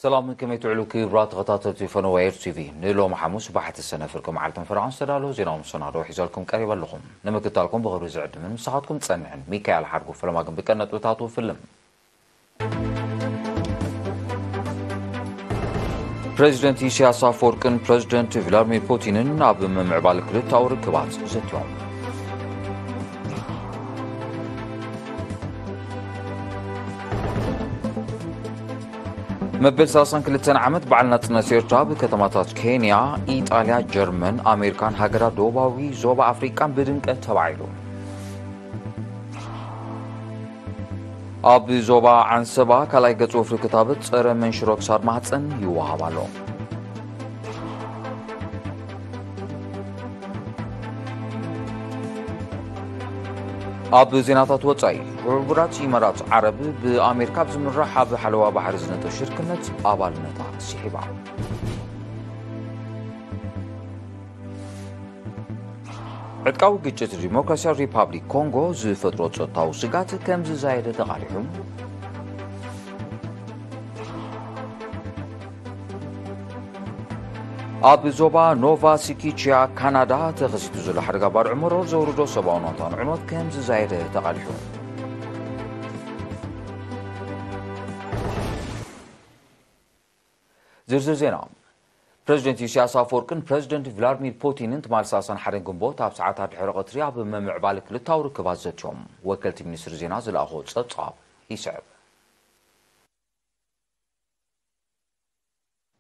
ሰላም፣ ከመይ ትውዕሉ ክቡራት ተኸታተልቲ ፈነወ ኤር ቲቪ? ንሎሚ ሓሙስ ባሕቲ ሰነ ፍርቂ መዓልትን ፈረቓን ዝተዳለወ ዜናዊ መሰናዶ ሒዘልኩም ቀሪበ ኣለኹም። ንምክትታልኩም ብኽብሪ ዝዕድምን ምሳኻትኩም ዝጸንሕን ሚካኤል ሓርጉ። ፈለማ ግን ብቀንዲ ነጥብታቱ ፍልም። ፕሬዚደንት ኢሳያስ ኣፈወርቅን ፕሬዚደንት ቭላድሚር ፑቲንን ኣብ ምምዕባል ክልተኣዊ ርክባት ዘትዮም። መበል ሰላሳን ክልተን ዓመት በዓል ናጽነት ኤርትራ ብከተማታት ኬንያ፣ ኢጣልያ፣ ጀርመን፣ ኣሜሪካን ሃገራት ደቡባዊ ዞባ ኣፍሪቃን ብድምቀት ተባዒሉ። ኣብ ዞባ ዓንሰባ ካልኣይ ገጽ ወፍሪ ክታበት ጸረ መንሽሮ ክሳድ ማህጸን ይወሃብ ኣሎ። ኣብ ዜናታት ወጻኢ፣ ሕቡራት ኢማራት ዓረብ ብኣሜሪካ ኣብ ዝምራሕ ኣብ ሓለዋ ባሕሪ ዝነጥፍ ሽርክነት ኣባልነታ ስሒባ። ዕጥቃዊ ግጭት ዲሞክራሲያዊ ሪፓብሊክ ኮንጎ ዝፈጥሮ ጸጥታዊ ስጋት ከም ዝዛየደ ተቓሊሑ። ኣብ ዞባ ኖቫ ስኪቺያ ካናዳ ተኸሲቱ ዘሎ ሓደጋ ባርዕ መሮር ዘውርዶ ሰብኣዊ ናታን ዕንወት ከም ዝዛየደ ተቓሊሑ። ዝርዝር ዜና። ፕሬዚደንት ኢሳያስ ኣፈወርቅን ፕሬዚደንት ቭላድሚር ፑቲንን ትማሊ ሰላሳን ሓደን ግንቦት ኣብ ሰዓታት ድሕሪ ቀትሪ ኣብ ምምዕባል ክልታዊ ርክባት ዘትዮም። ወከልቲ ሚኒስትሪ ዜና ዝለኣኾ ጸብጻብ ይስዕብ።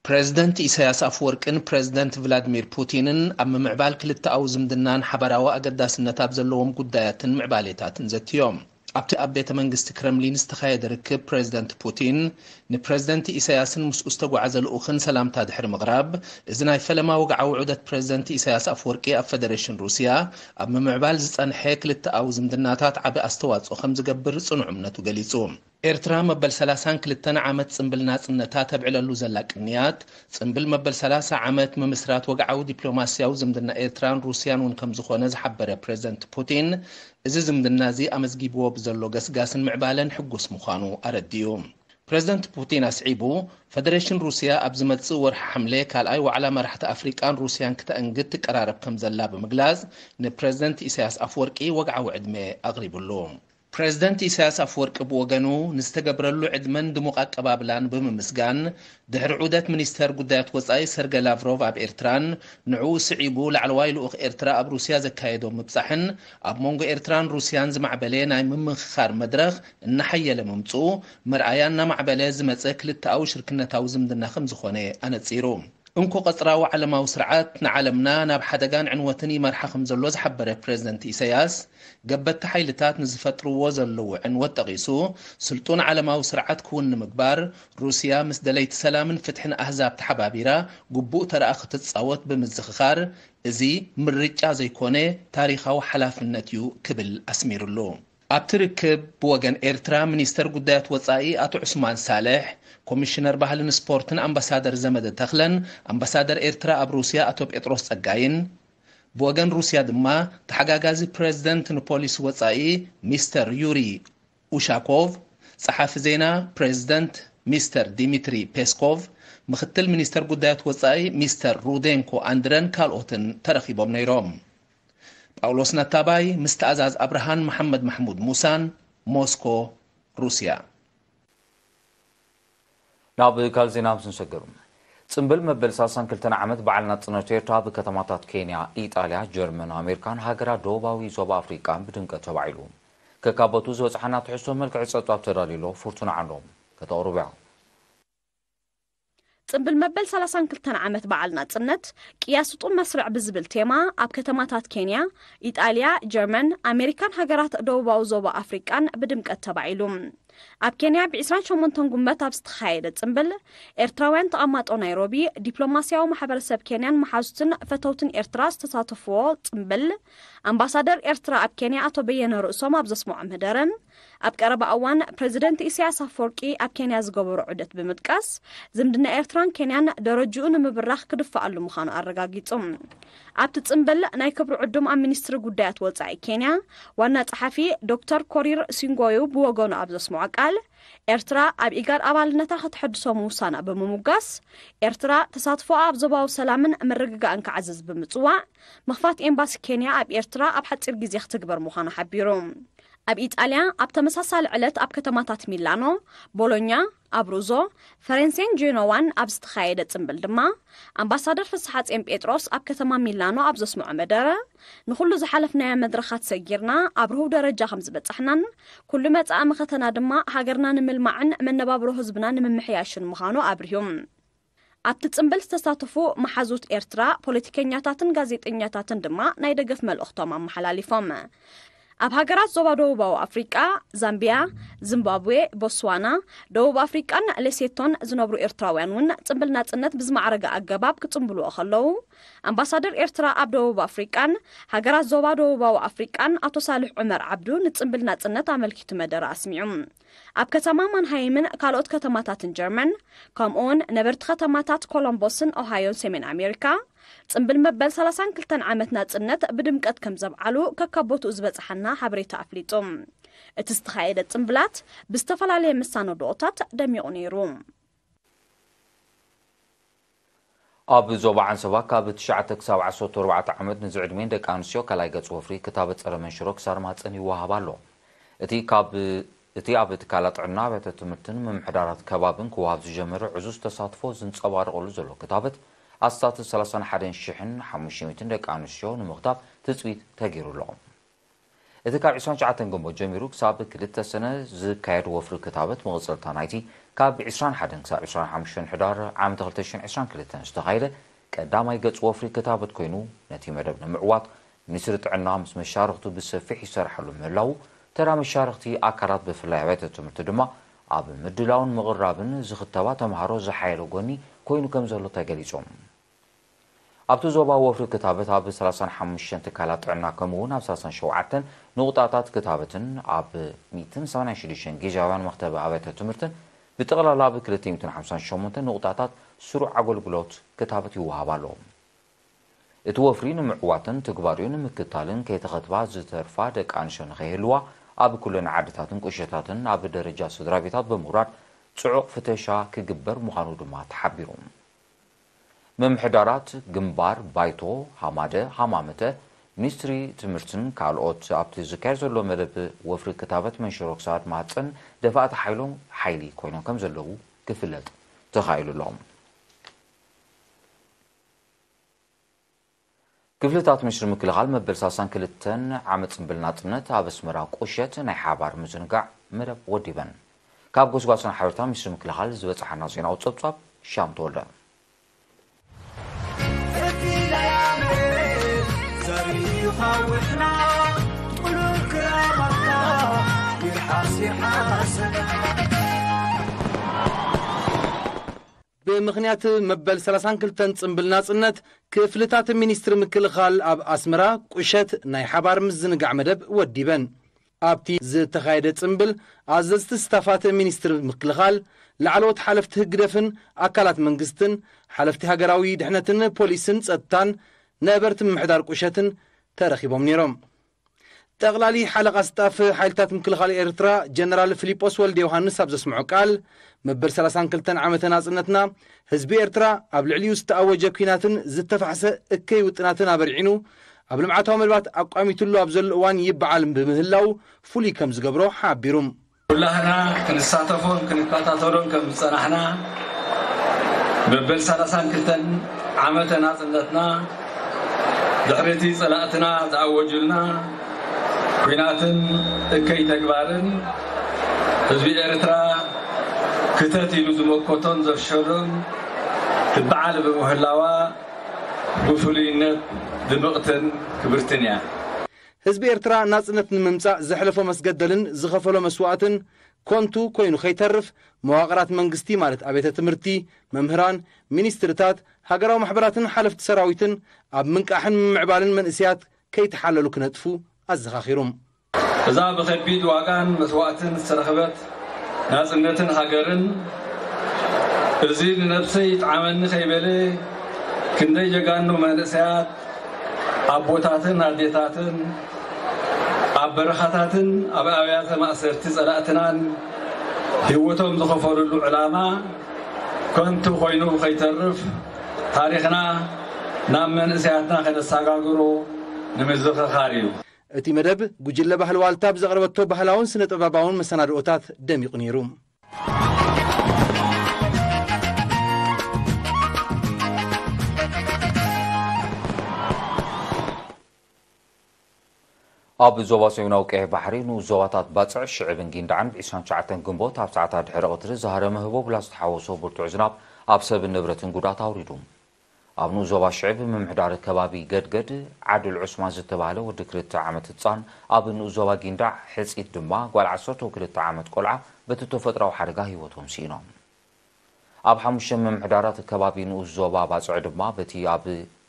ፕሬዚደንት ኢሳያስ ኣፈወርቅን ፕሬዚደንት ቭላድሚር ፑቲንን ኣብ ምምዕባል ክልተኣዊ ዝምድናን ሓባራዊ ኣገዳስነት ኣብ ዘለዎም ጉዳያትን ምዕባሌታትን ዘትዮም። ኣብቲ ኣብ ቤተ መንግስቲ ክረምሊን ዝተኻየደ ርክብ፣ ፕሬዚደንት ፑቲን ንፕሬዚደንት ኢሳያስን ምስኡ ዝተጓዓዘ ልኡኽን ሰላምታ ድሕሪ ምቕራብ፣ እዚ ናይ ፈለማ ወግዓዊ ዑደት ፕሬዚደንት ኢሳያስ ኣፈወርቂ ኣብ ፈደሬሽን ሩስያ ኣብ ምምዕባል ዝጸንሐ ክልተኣዊ ዝምድናታት ዓቢ ኣስተዋጽኦ ከም ዝገብር ጽኑዕ እምነቱ ገሊጹ። ኤርትራ መበል ሰላሳን ክልተን ዓመት ጽምብል ናጽነታ ተብዕለሉ ዘላ ቅንያት፣ ጽምብል መበል ሰላሳ ዓመት ምምስራት ወግዓዊ ዲፕሎማስያዊ ዝምድና ኤርትራን ሩስያን እውን ከም ዝኾነ ዝሓበረ ፕሬዚደንት ፑቲን፣ እዚ ዝምድና እዚ ኣመዝጊብዎ ብዘሎ ገስጋስን ምዕባለን ሕጉስ ምዃኑ ኣረዲኡ። ፕሬዚደንት ፑቲን ኣስዒቡ፣ ፈደሬሽን ሩስያ ኣብ ዝመጽእ ወርሒ ሓምለ ካልኣይ ዋዕላ መራሕቲ ኣፍሪቃን ሩስያን ክተእንግድ ትቀራረብ ከም ዘላ ብምግላጽ፣ ንፕሬዚደንት ኢሳያስ ኣፈወርቂ ወግዓዊ ዕድመ ኣቕሪብሉ። ፕሬዚደንት ኢሳያስ ኣፈወርቂ ብወገኑ፣ ንዝተገብረሉ ዕድመን ድሙቕ ኣቀባብላን ብምምስጋን፣ ድሕሪ ዑደት ሚኒስተር ጉዳያት ወጻኢ ሰርገ ላቭሮቭ ኣብ ኤርትራን ንዕኡ ስዒቡ ላዕለዋይ ልኡኽ ኤርትራ ኣብ ሩስያ ዘካየዶ ምብጻሕን፣ ኣብ መንጎ ኤርትራን ሩስያን ዝማዕበለ ናይ ምምኽኻር መድረኽ እናሓየለ ምምጽኡ፣ መርኣያ እናማዕበለ ዝመጸ ክልተኣዊ ሽርክነታዊ ዝምድና ከም ዝኾነ ኣነጺሩ። እንኮ ቀጽራዊ ዓለማዊ ስርዓት ንዓለምና ናብ ሓደጋን ዕንወትን ይመርሓ ከም ዘሎ ዝሓበረ ፕሬዚደንት ኢሳያስ፣ ገበቲ ሓይልታት ንዝፈጥርዎ ዘለዉ ዕንወት ጠቒሱ፣ ስልጡን ዓለማዊ ስርዓት ክውን ንምግባር፣ ሩስያ ምስ ደለይቲ ሰላምን ፍትሕን ኣህዛብ ተሓባቢራ ግቡእ ተረኣ ክትጻወት ብምዝኽኻር፣ እዚ ምርጫ ዘይኮነ ታሪኻዊ ሓላፍነት እዩ ክብል ኣስሚሩሉ። ኣብቲ ርክብ፣ ብወገን ኤርትራ ሚኒስተር ጉዳያት ወጻኢ ኣቶ ዑስማን ሳልሕ፣ ኮሚሽነር ባህልን ስፖርትን ኣምባሳደር ዘመደ ተኽለን ኣምባሳደር ኤርትራ ኣብ ሩስያ ኣቶ ጴጥሮስ ጸጋይን፣ ብወገን ሩስያ ድማ ተሓጋጋዚ ፕሬዝደንት ንፖሊሲ ወጻኢ ሚስተር ዩሪ ኡሻኮቭ፣ ጸሓፊ ዜና ፕሬዝደንት ሚስተር ዲሚትሪ ፔስኮቭ፣ ምኽትል ሚኒስተር ጉዳያት ወጻኢ ሚስተር ሩዴንኮ ኣንድረን ካልኦትን ተረኺቦም ነይሮም። ጳውሎስ ነታባይ ምስ ተኣዛዝ ኣብርሃን መሓመድ ማሕሙድ ሙሳን፣ ሞስኮ፣ ሩስያ። ናብ ካልእ ዜና ምስ ንሰግር፣ ጽምብል መበል ሰላሳን ክልተን ዓመት በዓል ናጽነት ኤርትራ ኣብ ከተማታት ኬንያ፣ ኢጣልያ፣ ጀርመን፣ ኣሜሪካን ሃገራት ደቡባዊ ዞባ ኣፍሪቃን ብድምቀት ተባዒሉ። ከካቦቱ ዝበጽሓና ትሕዝቶ መልክዕ ጸብጻብ ተዳልዩ ኣሎ። ፍርቱና ዓንዶም ከተቕርብያ። ጽምብል መበል ሰላሳን ክልተን ዓመት በዓል ናጽነት፣ ቅያ ስጡም መስርዕ ብዝብል ቴማ ኣብ ከተማታት ኬንያ፣ ኢጣልያ፣ ጀርመን፣ ኣሜሪካን ሃገራት ደቡባዊ ዞባ ኣፍሪቃን ብድምቀት ተባዒሉ። ኣብ ኬንያ ብ ዕስራን ሸሞንተን ጉንበት ኣብ ዝተኻየደ ጽምብል፣ ኤርትራውያን ተቐማጦ ናይሮቢ፣ ዲፕሎማስያዊ ማሕበረሰብ ኬንያን መሓዙትን ፈተውትን ኤርትራ ዝተሳተፍዎ ጽምብል፣ ኣምባሳደር ኤርትራ ኣብ ኬንያ ኣቶ በየነ ርእሶም ኣብ ዘስምዖ ምህደረ፣ ኣብ ቀረባ እዋን ፕረዚደንት ኢሳያስ ኣፈወርቂ ኣብ ኬንያ ዝገበሮ ዑደት ብምጥቃስ፣ ዝምድና ኤርትራን ኬንያን ደረጅኡ ንምብራኽ ክድፋኣሉ ምዃኑ ኣረጋጊጹ። ኣብቲ ጽምብል ናይ ክብሪ ዕዱም ኣብ ሚኒስትሪ ጉዳያት ወጻኢ ኬንያ ዋና ጸሓፊ ዶክተር ኮሪር ሲንጎዩ ብወገኑ ኣብ ዘስምዖ ዘስምዖ ቃል፣ ኤርትራ ኣብ ኢጋድ ኣባልነታ ከተሐድሶ ምውሳና ብምሙጋስ፣ ኤርትራ ተሳትፎኣ ኣብ ዞባዊ ሰላምን ምርግጋእን ክዓዝዝ ብምጽዋዕ፣ ምኽፋት ኤምባሲ ኬንያ ኣብ ኤርትራ ኣብ ሓጺር ግዜ ክትግበር ምዃኑ ሓቢሩ። ኣብ ኢጣልያ ኣብ ተመሳሳሊ ዕለት ኣብ ከተማታት ሚላኖ፣ ቦሎኛ፣ ኣብሩዞ፣ ፈረንሴን ጄኖዋን ኣብ ዝተኻየደ ጽምብል ድማ፣ ኣምባሳደር ፍስሓጽዮን ጴጥሮስ ኣብ ከተማ ሚላኖ ኣብ ዘስምዖ መደረ፣ ንኹሉ ዝሓለፍናዮ መድረኻት ሰጊርና ኣብ ርሁው ደረጃ ከም ዝበጻሕናን፣ ኩሉ መጻኢ መኸተና ድማ ሃገርና ንምልማዕን መነባብሮ ህዝብና ንምምሕያሽን ምዃኑ ኣብሪሁ። ኣብቲ ጽምብል ዝተሳተፉ መሓዙት ኤርትራ፣ ፖለቲከኛታትን ጋዜጠኛታትን ድማ ናይ ደገፍ መልእኽቶም ኣመሓላሊፎም። ኣብ ሃገራት ዞባ ደቡባዊ ኣፍሪቃ፣ ዛምቢያ፣ ዚምባብዌ፣ ቦትስዋና፣ ደቡብ ኣፍሪቃን ሌሴቶን ዝነብሩ ኤርትራውያን እውን ጽምብል ናጽነት ብዝማዕረገ ኣገባብ ክጽምብልዎ ከለዉ፣ ኣምባሳደር ኤርትራ ኣብ ደቡብ ኣፍሪቃን ሃገራት ዞባ ደቡባዊ ኣፍሪቃን ኣቶ ሳልሕ ዑመር ዓብዱ ንጽምብል ናጽነት ኣመልኪቱ መደረ ኣስሚዑ። ኣብ ከተማ ማንሃይምን ካልኦት ከተማታትን ጀርመን፣ ከምኡውን ነበርቲ ከተማታት ኮሎምቦስን ኦሃዮን ሰሜን ኣሜሪካ፣ ጽምብል መበል ሰላሳን ክልተን ዓመት ናጽነት ብድምቀት ከም ዘብዓሉ ከካብ ቦትኡ ዝበጽሓና ሓበሬታ ኣፍሊጡ። እቲ ዝተኻየደ ጽምብላት ብዝተፈላለየ መሳነድኦታት ደሚቑ ነይሩ። ኣብ ዞባ ዓንሰባ ካብ ትሽዓተ ክሳብ ዓሰርተ ኣርባዕተ ዓመት ንዝዕድሜን ደቂ ኣንስትዮ ካልኣይ ገጽ ወፍሪ ክታበት ጸረ መንሽሮ ክሳብ ማህጸን ይወሃብ ኣሎ። እቲ ካብ እቲ ኣብ ትካላት ጥዕና፣ ኣብያተ ትምህርትን ምምሕዳራት ከባብን ክወሃብ ዝጀመረ ዕዙዝ ተሳትፎ ዝንጸባረቐሉ ዘሎ ክታበት ኣስታት ሰላሳን ሓደን ሽሕን ሓሙሽተ ሚእትን ደቂ ኣንስትዮ ንምኽታብ ትጽቢት ተገይሩ ኣሎ። እቲ ካብ ዕስራን ትሽዓተን ግንቦት ጀሚሩ ክሳብ ክልተ ሰነ ዝካየድ ወፍሪ ክታበት መቐጸልታ ናይቲ ካብ ዕስራን ሓደን ክሳብ ዕስራን ሓሙሽተን ሕዳር ዓመተ ክልተ ሽሕን ዕስራን ክልተን ዝተኻየደ ቀዳማይ ገጽ ወፍሪ ክታበት ኮይኑ፣ ነቲ መደብ ንምዕዋት ሚኒስትሪ ጥዕና ምስ መሻርኽቱ ብሰፊሕ ይሰርሓሉ ምህላዉ፣ ተራ መሻርኽቲ ኣካላት ብፍላይ ኣብያተ ትምህርቲ ድማ ኣብ ምድላውን ምቕራብን ዝኽተባ ተምሃሮ ዝሓየለ ጎኒ ኮይኑ ከም ዘሎ ተገሊጾም። ኣብቲ ዞባ ወፍሪ ክታበት ኣብ ሰላሳን ሓሙሽተን ትካላት ጥዕና ከምኡ እውን ኣብ ሰላሳን ሸውዓተን ንቑጣታት ክታበትን ኣብ ሚእትን ሰማንያን ሽዱሽተን ግዝያውያን መኽተቢ ኣብያተ ትምህርትን ብጠቕላላ ኣብ ክልተ ሚእትን ሓምሳን ሸሞንተን ንቑጣታት ስሩዕ ኣገልግሎት ክታበት ይወሃብ ኣሎ። እቲ ወፍሪ ንምዕዋትን ትግባሪኡ ንምክታልን ከይተኸትባ ዝተርፋ ደቂ ኣንስትዮ ንኸይህልዋ ኣብ ኩለን ዓድታትን ቁሸታትን ኣብ ደረጃ ስድራ ቤታት ብምውራድ ጽዑቕ ፍተሻ ክግበር ምዃኑ ድማ ተሓቢሩ። ምምሕዳራት፣ ግንባር፣ ባይቶ፣ ሃማደ፣ ሃማመተ፣ ሚኒስትሪ ትምህርትን ካልኦት ኣብቲ ዝካየድ ዘሎ መደብ ወፍሪ ክታበት መንሽሮ ክሳድ ማህፀን ደፋእቲ ሓይሎም ሓይሊ ኮይኖም ከም ዘለዉ ክፍለጥ ተኻኢሉ ኣሎ። ክፍልታት ሚኒስትሪ ምክልኻል መበል ሰላሳን ክልተን ዓመት ጽምብል ናጽነት ኣብ ኣስመራ ቁሸት ናይ ሓባር ምዝንጋዕ መደብ ወዲበን። ካብ ጎስጓስን ሓበሬታ ሚኒስትሪ ምክልኻል ዝበጽሓና ዜናዊ ጸብጻብ ሻም ተወልደ። ብምኽንያት መበል ሰላሳን ክልተን ጽምብል ናጽነት፣ ክፍልታት ሚኒስትሪ ምክልኻል ኣብ ኣስመራ ቁሸት ናይ ሓባር ምዝንጋዕ መደብ ወዲበን። ኣብቲ ዝተኻየደ ጽምብል፣ ኣዘዝቲ ስታፋት ሚኒስትሪ ምክልኻል፣ ላዕለዎት ሓለፍቲ ህግደፍን ኣካላት መንግስትን፣ ሓለፍቲ ሃገራዊ ድሕነትን ፖሊስን ጸጥታን፣ ነበርቲ ምምሕዳር ቁሸትን ተረኺቦም ነይሮም። ጠቕላሊ ሓለቓ ስጣፍ ሓይልታት ምክልኻል ኤርትራ ጀነራል ፊሊጶስ ወልደ ዮሃንስ ኣብ ዘስምዖ ቃል፣ መበል ሰላሳን ክልተን ዓመተ ናጽነትና፣ ህዝቢ ኤርትራ ኣብ ልዕሊኡ ዝተኣወጀ ኲናትን ዝተፋሕሰ እከይ ውጥናትን ኣበርዒኑ፣ ኣብ ልምዓታዊ መደባት ኣቋሚትሉ ኣብ ዘሎ እዋን ይበዓል ብምህላው ፍሉይ ከም ዝገብሮ ሓቢሩ። ኩላህና ክንሳተፎን ክንከታተሎን ከም ዝጸናሕና፣ መበል ሰላሳን ክልተን ዓመተ ናጽነትና፣ ድሕሪ እቲ ጸላእትና ዝኣወጁልና ኲናትን እከይ ተግባርን፣ ህዝቢ ኤርትራ ክተት ኢሉ ዝመከቶን ዘፍሸሎን ትበዓል ብምህላዋ፣ ብፍሉይነት ድምቕትን ክብርትን እያ። ህዝቢ ኤርትራ ናጽነት ንምምጻእ ዘሕለፎ መስገደልን ዝኸፈሎ መስዋእትን ኮንቱ ኮይኑ ከይተርፍ፣ መዋቕራት መንግስቲ ማለት ኣብያተ ትምህርቲ፣ መምህራን፣ ሚኒስትርታት፣ ሃገራዊ ማሕበራትን ሓለፍቲ ሰራዊትን ኣብ ምንቃሕን ምምዕባልን መንእሰያት ከይተሓለሉ ክነጥፉ ኣዘኻኺሩ። እዛ ብኸቢድ ዋጋን መስዋእትን ዝተረኽበት ናጽነትን ሃገርን፣ እዚ ንነብሰይ ይጥዓመኒ ከይበለ፣ ክንደይ ጀጋኑ መንእሰያት ኣቦታትን ኣዴታትን ኣብ በረኻታትን ኣብ ኣብያተ ማእሰርቲ ጸላእትናን ህይወቶም ዝኸፈሉሉ ዕላማ ከንቱ ኮይኑ ከይተርፍ፣ ታሪኽና ናብ መንእሰያትና ከነሰጋግሮ ንምዝኽኻር እዩ። እቲ መደብ፣ ጉጅለ ባህሊ ዋልታ ብዘቕረበቶ ባህላውን ስነ-ጥበባውን መሰናድኦታት ደሚቑ ነይሩ። ኣብ ዞባ ሰሜናዊ ቀይሕ ባሕሪ ንኡስ ዞባታት ባጽዕ፣ ሽዕብን ጊንዳዕን፣ ብ ዕስራን ትሽዓተን ግንቦት ኣብ ሰዓታት ድሕሪ ቀትሪ ዝሃረመ ህቦብላ ዝተሓወሶ ብርቱዕ ዝናብ ኣብ ሰብን ንብረትን ጉድኣት ኣውሪዱ። ኣብ ንኡስ ዞባ ሽዕብ ምምሕዳር ከባቢ ገድገድ፣ ዓድል ዑስማን ዝተባህለ ወዲ ክልተ ዓመት ህጻን፣ ኣብ ንኡስ ዞባ ጊንዳዕ ሕጺት ድማ ጓል ዓሰርተ ክልተ ዓመት ቆልዓ በቲ ተፈጥሮኣዊ ሓደጋ ህይወቶም ስኢኖም። ኣብ ሓሙሽተ ምምሕዳራት ከባቢ ንኡስ ዞባ ባጽዕ ድማ በቲ ኣብ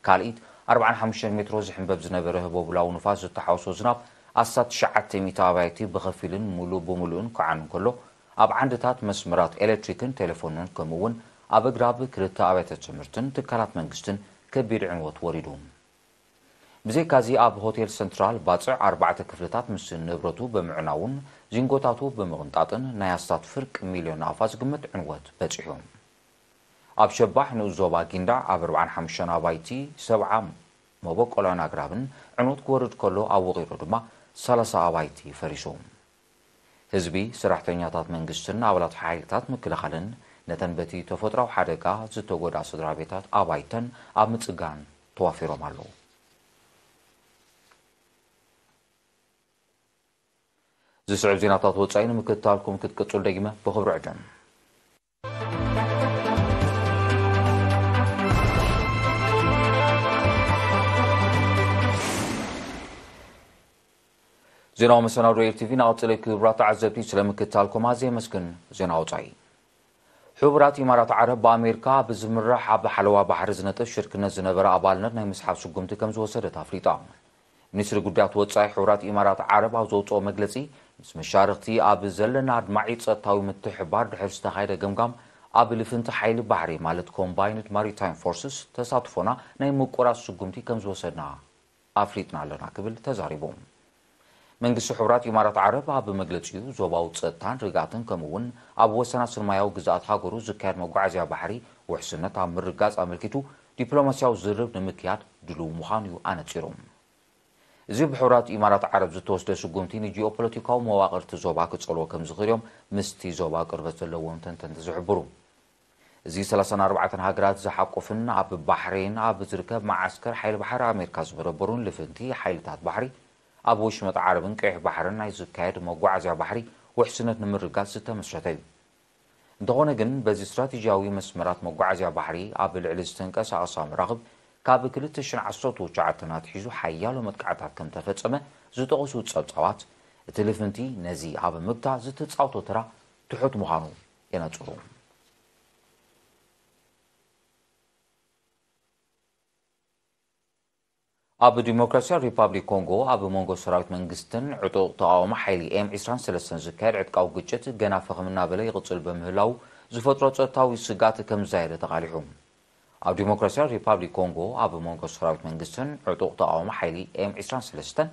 ካልኢት ኣርባዓን ሓሙሽተን ሜትሮ ዝሕንበብ ዝነበረ ህቦብላዊ ንፋስ ዝተሓወሶ ዝናብ ኣስታት ትሽዓተ ሚእቲ ኣባይቲ ብኸፊልን ሙሉእ ብምሉእን ክዓኑ እንከሎ፣ ኣብ ዓንድታት መስመራት ኤሌክትሪክን ቴሌፎንን ከምኡ እውን ኣብ ኣግራብ ክልተ ኣብያተ ትምህርትን ትካላት መንግስትን ከቢድ ዕንወት ወሪዱ። ብዘይካዚ ኣብ ሆቴል ሰንትራል ባጽዕ ኣርባዕተ ክፍልታት ምስ ንብረቱ ብምዕናውን ዚንጎታቱ ብምቕንጣጥን ናይ ኣስታት ፍርቂ ሚልዮን ናቕፋ ዝግመት ዕንወት በጺሑ። ኣብ ሸባሕ ንኡስ ዞባ ጊንዳዕ ኣብ ኣርባዓን ሓሙሽተን ኣባይቲ፣ ሰብዓ መበቆላውያን ኣግራብን ዕንወት ክወርድ ከሎ፣ ኣብ ውቒሮ ድማ ሰላሳ ኣባይቲ ፈሪሱ። ህዝቢ፣ ሰራሕተኛታት መንግስትን ኣባላት ሓይልታት ምክልኻልን ነተን በቲ ተፈጥሮኣዊ ሓደጋ ዝተጎድኣ ስድራ ቤታት ኣባይተን ኣብ ምጽጋን ተዋፊሮም ኣለዉ። ዝስዕብ ዜናታት ወጻኢ ንምክትታልኩም ክትቅጽሉ ደጊመ ብኽብሪ ዕድም። ዜናዊ መሰናዶ ኤር ቲቪ እናቐጸለ፣ ክቡራት ተዓዘብቲ፣ ስለምክትታልኩም ኣዝየ የመስግን። ዜና ወጻኢ። ሕቡራት ኢማራት ዓረብ ብኣሜሪካ ብዝምራሕ ኣብ ሓለዋ ባሕሪ ዝነጥፍ ሽርክነት ዝነበረ ኣባልነት ናይ ምስሓብ ስጉምቲ ከም ዝወሰደት ኣፍሊጣ። ሚኒስትሪ ጉዳያት ወጻኢ ሕቡራት ኢማራት ዓረብ ኣብ ዘውጽኦ መግለጺ፣ ምስ መሻርኽቲ ኣብ ዘለና ኣድማዒ ጸጥታዊ ምትሕብባር ድሕሪ ዝተኻየደ ገምጋም፣ ኣብ ልፍንቲ ሓይሊ ባሕሪ ማለት ኮምባይንድ ማሪታይም ፎርስስ ተሳትፎና ናይ ምቁራጽ ስጉምቲ ከም ዝወሰድና ኣፍሊጥና ኣለና ክብል ተዛሪቡ። መንግስቲ ሕቡራት ኢማራት ዓረብ ኣብ መግለጺኡ፣ ዞባዊ ጸጥታን ርግኣትን ከምኡ እውን ኣብ ወሰናስን ማያዊ ግዝኣት ሃገሩ ዝካየድ መጓዓዝያ ባሕሪ ውሕስነት ኣብ ምርጋጽ ኣመልኪቱ ዲፕሎማስያዊ ዝርርብ ንምክያድ ድሉው ምዃኑ እዩ ኣነጺሩ። እዚ ብሕቡራት ኢማራት ዓረብ ዝተወስደ ስጉምቲ ንጂኦፖለቲካዊ መዋቕር እቲ ዞባ ክጸልዎ ከም ዝኽእል እዮም ምስቲ ዞባ ቅርበት ዘለዎም ተንተንቲ ዝሕብሩ። እዚ ሰላሳን ኣርባዕተን ሃገራት ዝሓቁፍን ኣብ ባሕሬን ኣብ ዝርከብ መዓስከር ሓይሊ ባሕሪ ኣሜሪካ ዝመደበሩን ልፍንቲ ሓይልታት ባሕሪ፣ ኣብ ወሽመጥ ዓረብን ቀይሕ ባሕርን ናይ ዝካየድ መጓዓዝያ ባሕሪ ውሕስነት ንምርጋጽ ዝተመስረተ እዩ። እንተኾነ ግን፣ በዚ ስትራቴጂያዊ መስመራት መጓዓዝያ ባሕሪ ኣብ ልዕሊ ዝተንቀሳቐሳ መራኽብ ካብ ክልተ ሽሕን ዓሰርተ ትሽዓተን ኣትሒዙ ሓያሎ መጥቃዕታት ከም ተፈጸመ ዝጠቐሱ ጸብጻባት፣ እቲ ልፍንቲ ነዚ ኣብ ምግታእ ዝተጻወቶ ተራ ትሑት ምዃኑ የነጽሩ። ኣብ ዲሞክራሲያዊ ሪፓብሊክ ኮንጎ፣ ኣብ መንጎ ሰራዊት መንግስትን ዕጡቕ ተቓውሞ ሓይሊ ኤም ዕስራን ሰለስተን ዝካየድ ዕጥቃዊ ግጭት ገና ፈኸም እናበለ ይቕጽል በምህላው፣ ዝፈጥሮ ጸጥታዊ ስግኣት ከም ዝዛየደ ተቓሊሑ። ኣብ ዲሞክራሲያዊ ሪፓብሊክ ኮንጎ፣ ኣብ መንጎ ሰራዊት መንግስትን ዕጡቕ ተቓውሞ ሓይሊ ኤም ዕስራን ሰለስተን፣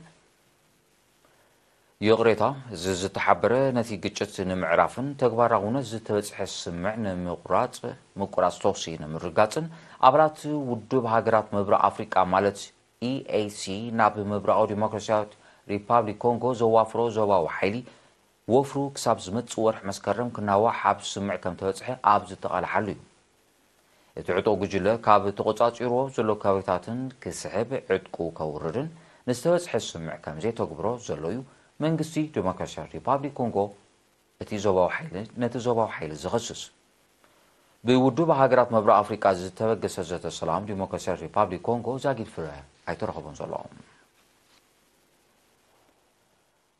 ይቕሬታ፣ እዚ ዝተሓበረ ነቲ ግጭት ንምዕራፍን ተግባራውነት ዝተበጽሐ ስምምዕ ንምቑራጽ፣ ምቁራጽ ተኹሲ ንምርጋጽን፣ ኣባላት ውድብ ሃገራት ምብራቕ ኣፍሪቃ ማለት ኢ ኤ ሲ ናብ ምብራቓዊ ዲሞክራሲያዊት ሪፓብሊክ ኮንጎ ዘዋፍሮ ዞባዊ ሓይሊ ወፍሩ ክሳብ ዝመጽእ ወርሒ መስከረም ክናዋሕ ኣብ ስምምዕ ከም ተበጽሐ ኣብ ዝተቓልሓሉ እዩ። እቲ ዕጡቕ ጉጅለ ካብ ተቖጻጺርዎ ዘሎ ከባቢታትን ክስሕብ፣ ዕጥቁ ከውርድን ንዝተበጽሐ ስምምዕ ከም ዘይተግብሮ ዘሎ እዩ መንግስቲ ዲሞክራሲያዊ ሪፓብሊክ ኮንጎ እቲ ዞባዊ ሓይሊ፣ ነቲ ዞባዊ ሓይሊ ዝኸስስ። ብውድብ ሃገራት ምብራቕ ኣፍሪቃ ዝተበገሰ ዘተ ሰላም ዲሞክራሲያዊ ሪፓብሊክ ኮንጎ ዛጊድ ፍረ ኣይተረኸቦን ዘሎ።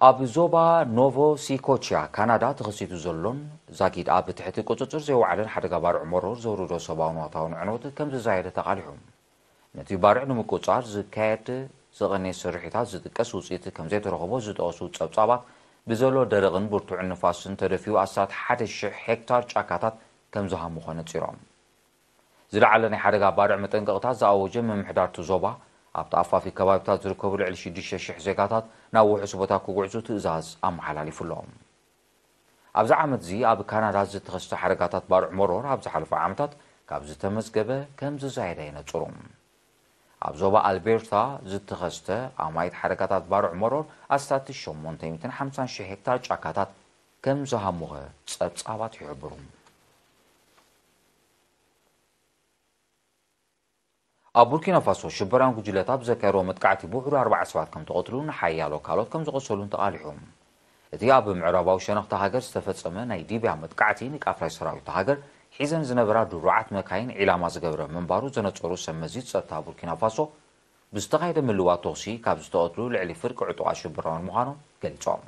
ኣብ ዞባ ኖቮ ሲኮቺያ ካናዳ ተኸሲቱ ዘሎን ዛጊድ ኣብ ትሕቲ ቁጽጽር ዘይወዓለን ሓደጋ ባርዕ መሮር ዘውርዶ ሰብኣውን ዋታውን ዕንወት ከም ዝዛየደ ተቓሊሑ። ነቲ ባርዕ ንምቁጽጻር ዝካየድ ዝቐነየ ስርሒታት ዝጥቀስ ውጽኢት ከም ዘይተረኸቦ ዝጠቐሱ ጸብጻባት፣ ብዘሎ ደረቕን ብርቱዕን ንፋስን ተደፊኡ ኣስታት ሓደ ሽሕ ሄክታር ጫካታት ከም ዝሃሙ ኮነ ነጺሮም። ዝለዓለ ናይ ሓደጋ ባርዕ መጠንቀቕታት ዝኣወጀ ምምሕዳር እቲ ዞባ፣ ኣብ ተኣፋፊ ከባቢታት ዝርከቡ ልዕሊ ሽዱሽተ ሽሕ ዜጋታት ናብ ውሑስ ቦታ ክጉዕዙ ትእዛዝ ኣመሓላሊፉ ኣሎ። ኣብዚ ዓመት እዚ ኣብ ካናዳ ዝተኸስተ ሓደጋታት ባርዕ መሮር ኣብ ዝሓለፈ ዓመታት ካብ ዝተመዝገበ ከም ዝዛየደ የነጽሩ። ኣብ ዞባ ኣልቤርታ ዝተኸስተ ኣማይት ሓደጋታት ባርዕ መሮር ኣስታት ሸሞንተ ሚእትን ሓምሳን ሽሕ ሄክታር ጫካታት ከም ዝሃሙኸ ጸብጻባት ይሕብሩ። ኣብ ቡርኪና ፋሶ ሽበራን ጉጅለታት ብዘካየድዎ መጥቃዕቲ ብውሕዱ ኣርባዕተ ሰባት ከም ተቐትሉን ሓያሎ ካልኦት ከም ዝቖሰሉን ተቓሊሑ። እቲ ኣብ ምዕራባዊ ሸነኽቲ ሃገር ዝተፈጸመ ናይ ዲብያ መጥቃዕቲ ንቃፍላይ ሰራዊት ሃገር ሒዘን ዝነበራ ድሩዓት መካይን ዒላማ ዝገበረ ምንባሩ ዘነጸሩ ሰብ መዚ ጸጥታ ቡርኪና ፋሶ፣ ብዝተኻየደ ምልዋጥ ተኹሲ ካብ ዝተቐትሉ ልዕሊ ፍርቂ ዕጡቓት ሽበራውያን ምዃኖም ገሊጾም።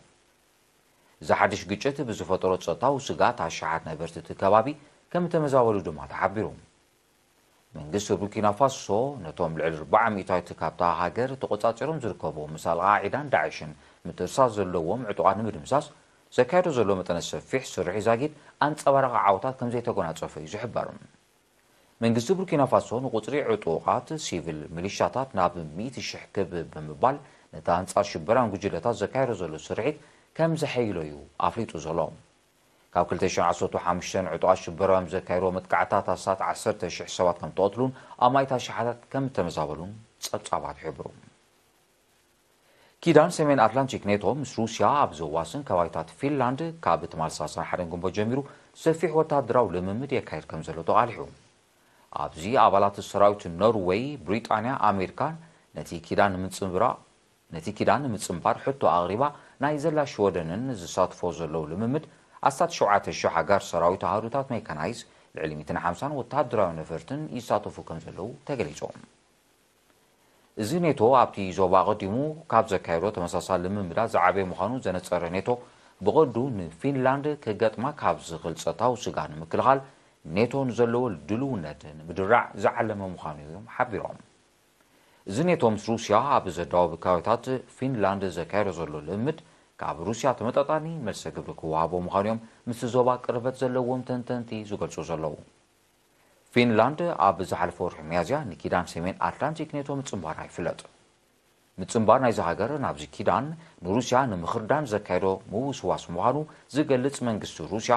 እዚ ሓድሽ ግጭት ብዝፈጠሮ ጸጥታዊ ስግኣት ኣሽሓት ነበርቲ እቲ ከባቢ ከም እተመዛበሉ ድማ ተሓቢሩ። መንግስቲ ቡርኪና ፋሶ ነቶም ልዕሊ ኣርባዓ ሚእታዊት ካብታ ሃገር ተቖጻጺሮም ዝርከቡ ምስ ኣልቓዒዳን ዳዕሽን ምትእስሳር ዘለዎም ዕጡቓት ንምድምሳስ ዘካየዶ ዘሎ መጠነ ሰፊሕ ስርሒ ዛጊድ ኣንጸባራቒ ዓወታት ከም ዘይተጎናጸፈ እዩ ዝሕበር። መንግስቲ ቡርኪና ፋሶ ንቁጽሪ ዕጡቓት ሲቪል ሚሊሻታት ናብ ሚእቲ ሽሕ ክብ ብምባል ነቲ ኣንጻር ሽበራን ጉጅለታት ዘካየዶ ዘሎ ስርሒት ከም ዘሐይሎ እዩ ኣፍሊጡ ዘሎ። ካብ ክልተ ሽሕን ዓሰርተ ሓሙሽተን ዕጡቓት ሽበራውያን ዘካየድዎ መጥቃዕታት ኣስታት ዓሰርተ ሽሕ ሰባት ከም ተቐትሉን ኣማኢት ኣሽሓት ከም እተመዛበሉን ጸብጻባት ይሕብሩ። ኪዳን ሰሜን ኣትላንቲክ ኔቶ ምስ ሩስያ ኣብ ዘዋስን ከባቢታት ፊንላንድ ካብ ትማል ሰላሳን ሓደን ግንቦት ጀሚሩ ሰፊሕ ወተሃደራዊ ልምምድ የካየድ ከም ዘሎ ተቓሊሑ። ኣብዚ ኣባላት ሰራዊት ኖርዌይ፣ ብሪጣንያ፣ ኣሜሪካን ነቲ ኪዳን ንምጽንብራ ነቲ ኪዳን ንምጽንባር ሕቶ ኣቕሪባ ናይ ዘላ ሽወደንን ዝሳትፎ ዘለዉ ልምምድ ኣስታት ሸውዓተ ሽሕ ኣጋር ሰራዊት ኣሃዱታት ሜካናይዝ፣ ልዕሊ ሚእትን ሓምሳን ወተሃደራዊ ነፈርትን ይሳተፉ ከም ዘለዉ ተገሊጹ። እዚ ኔቶ ኣብቲ ዞባ ኣቐዲሙ ካብ ዘካየዶ ተመሳሳሊ ልምምዳት ዝዓበየ ምዃኑ ዘነጸረ ኔቶ፣ ብቐንዱ ንፊንላንድ ክገጥማ ካብ ዝኽእል ጸጥታዊ ስግኣት ንምክልኻል ኔቶ ንዘለዎ ድልውነት ንምድራዕ ዝዓለመ ምዃኑ እዮም ሓቢሮም። እዚ ኔቶ ምስ ሩስያ ኣብ ዘዳወቡ ከባቢታት ፊንላንድ ዘካየዶ ዘሎ ልምምድ፣ ካብ ሩስያ ተመጣጣኒ መልሰ ግብሪ ክወሃቦ ምዃኑ እዮም ምስቲ ዞባ ቅርበት ዘለዎም ተንተንቲ ዝገልጹ ዘለዉ። ፊንላንድ ኣብ ዝሓለፈ ወርሒ ሚያዝያ ንኪዳን ሰሜን ኣትላንቲክ ኔቶ ምጽንባራ ይፍለጥ። ምጽንባር ናይዚ ሃገር ናብዚ ኪዳን ንሩስያ ንምኽርዳን ዘካየዶ ምውስዋስ ምዃኑ ዝገልጽ መንግስቲ ሩስያ፣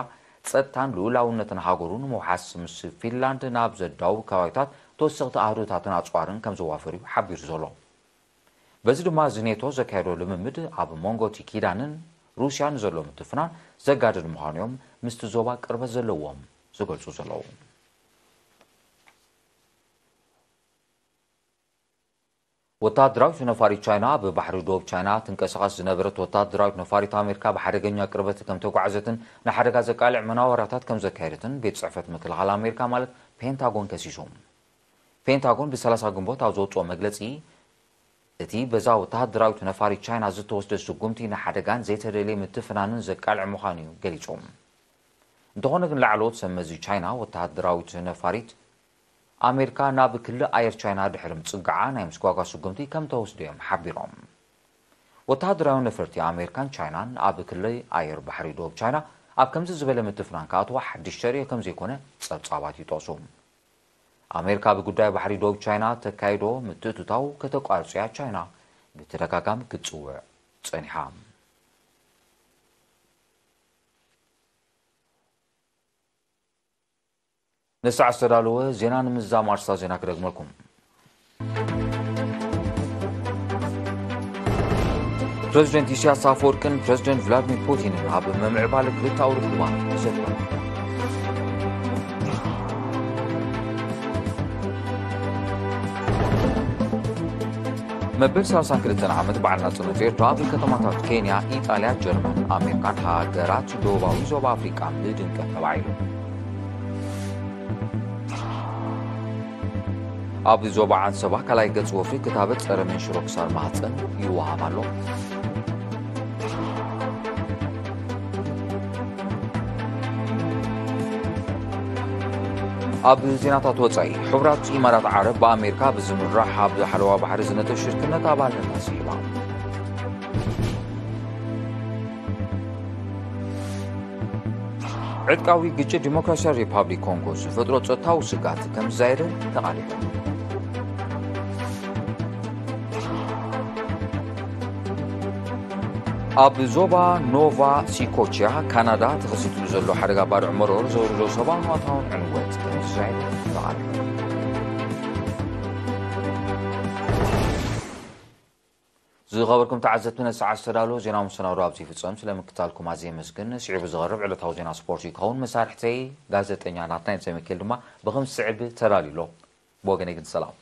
ጸጥታን ልኡላውነትን ሃገሩ ንምውሓስ ምስ ፊንላንድ ናብ ዘዳውብ ከባቢታት ተወሰኽቲ ኣህዶታትን ኣጽዋርን ከም ዘዋፈር እዩ ሓቢሩ ዘሎ። በዚ ድማ እዚ ኔቶ ዘካየዶ ልምምድ ኣብ መንጎ እቲ ኪዳንን ሩስያን ዘሎ ምትፍናን ዘጋድድ ምዃኑ እዮም ምስቲ ዞባ ቅርበት ዘለዎም ዝገልጹ ዘለዉ። ወተሃደራዊት ነፋሪት ቻይና ኣብ ባሕሪ ዶብ ቻይና ትንቀሳቐስ ዝነበረት ወተሃደራዊት ነፋሪት ኣሜሪካ ብሓደገኛ ቅርበት ከም ተጓዕዘትን ንሓደጋ ዘቃልዕ መናወራታት ከም ዘካየደትን ቤት ጽሕፈት ምክልኻል ኣሜሪካ ማለት ፔንታጎን ከሲሱ። ፔንታጎን ብሰላሳ ግንቦት ኣብ ዘውፅኦ መግለፂ፣ እቲ በዛ ወተሃደራዊት ነፋሪት ቻይና ዝተወስደ ስጉምቲ ንሓደጋን ዘይተደልየ ምትፍናንን ዘቃልዕ ምዃኑ እዩ ገሊጹ። እንተኾነ ግን ላዕለዎት ሰብ መዚ ቻይና ወተሃደራዊት ነፋሪት ኣሜሪካ ናብ ክሊ ኣየር ቻይና ድሕሪ ምጽግዓ ናይ ምስጓጓ ስጉምቲ ከም ተወስደ እዮም ሓቢሮም። ወተሃደራዊ ነፈርቲ ኣሜሪካን ቻይናን ኣብ ክሊ ኣየር ባሕሪ ዶብ ቻይና ኣብ ከምዚ ዝበለ ምትፍናን ክኣትዋ ሓድሽ ተርእዮ ከም ዘይኮነ ጸብጻባት ይጠቕሱ። ኣሜሪካ ብጉዳይ ባሕሪ ዶብ ቻይና ተካይዶ ምትእትታው ከተቋርጽ እያ ቻይና ብተደጋጋሚ ክትጽውዕ ጸኒሓ። ንሳዕ ዝተዳለወ ዜና ንምዝዛም ኣርስታት ዜና ክደግመልኩም። ፕረዚደንት ኢሳያስ ኣፈወርቅን ፕረዚደንት ቭላድሚር ፑቲንን ኣብ ምምዕባል ክልተኣዊ ርክባት ተሰቲፎም። መበል ሰላሳን ክልተን ዓመት በዓል ናጽነት ኤርትራ ኣብ ከተማታት ኬንያ፣ ኢጣልያ፣ ጀርመን፣ ኣሜሪካን ሃገራት ደቡባዊ ዞባ ኣፍሪቃን ብድምቀት ተባዒሉ። ኣብ ዞባ ዓንሰባ ካልኣይ ገጽ ወፍሪ ክታበት ጸረ መንሽሮ ክሳብ ማህጸን ይወሃብ ኣሎ። ኣብ ዜናታት ወጻኢ፣ ሕቡራት ኢማራት ዓረብ ብኣሜሪካ ብዝምራሕ ኣብ ሓለዋ ባሕሪ ዝነጥፍ ሽርክነት ኣባልነት ኣስዒባ። ዕጥቃዊ ግጭት ዲሞክራሲያዊ ሪፓብሊክ ኮንጎ ዝፈጥሮ ጸጥታዊ ስግኣት ከም ዝዛየደ ተቓሊሑ። ኣብ ዞባ ኖቫ ሲኮቺያ ካናዳ ተኸሲቱ ዘሎ ሓደጋ ባርዕ መሮር ዘውርዶ ሰብኣውን ኣታውን ዕንወት ከም ዝዛየደ ተቓረበ። ዝኸበርኩም ተዓዘብቲ፣ ነዚ ሰዓት ዝተዳለወ ዜና መሰናዶ ኣብዚ ይፍጸም። ስለ ምክታልኩም ኣዝየ የመስግን። ስዒቡ ዝቐርብ ዕለታዊ ዜና ስፖርት ይኸውን። መሳርሕተይ ጋዜጠኛ ናትናኤል ዘሚካኤል ድማ ብኸም ዝስዕብ ተዳልዩ ኣሎ። ብወገነይ ግን ሰላም።